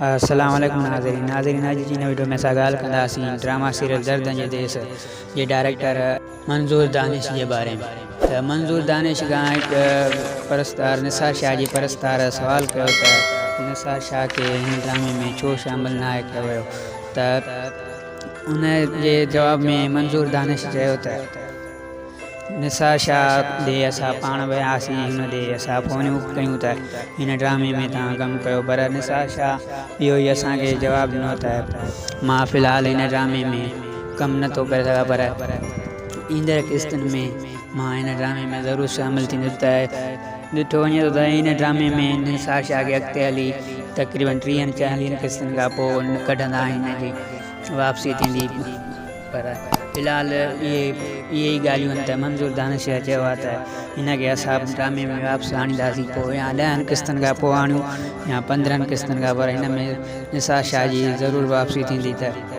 السلام عليڪم ناظرين ناظرين اڄ جي هن وڊيو ۾ اسان ڳالهه ڪنداسين ڊراما سيريل دردن جي ديس جي ڊائريڪٽر منظور دانش جي باري ۾ ته منظور دانش کان هڪ پرستار نثار شاهه جي پرستار سوال ڪيو ته نثار شاهه کي هن ڊرامي ۾ ڇو شامل ناهي ڪيو ويو ته ان جي جواب ۾ منظور دانش چيو ته نثار شاهه ڏي اسان پاڻ وياسين هن ڏي اسان فونيون ڪيون ته هن ڊرامي ۾ توهان ڪم ڪيو پر نثار شاهه اهو ئي اسان کي جواب ڏنو ته مان في الحال هن ڊرامي ۾ ڪم نه ٿو ڪري سگهان پر ايندڙ قسطن ۾ مان هن ڊرامي ۾ ضرور شامل ٿيندس ته ڏٺو وڃي ٿو ته هن ڊرامي ۾ نثار شاهه کي اڳتي هلي تقريبن ٽيهن چاليهن قسطن کان پوء ڪڍندا هن جي واپسي ٿيندي پر في الحال اهي اهي ئي ڳالهيون آهن ته منظور دانش شاهه چيو آهي ته هن کي اسان ڊرامي ۾ واپس آڻينداسين پوء يا ڏهن قسطن کان پوء آڻيون يا 15 قسطن کان پر هن ۾ نثار شاهه جي ضرور واپسي ٿيندي ته.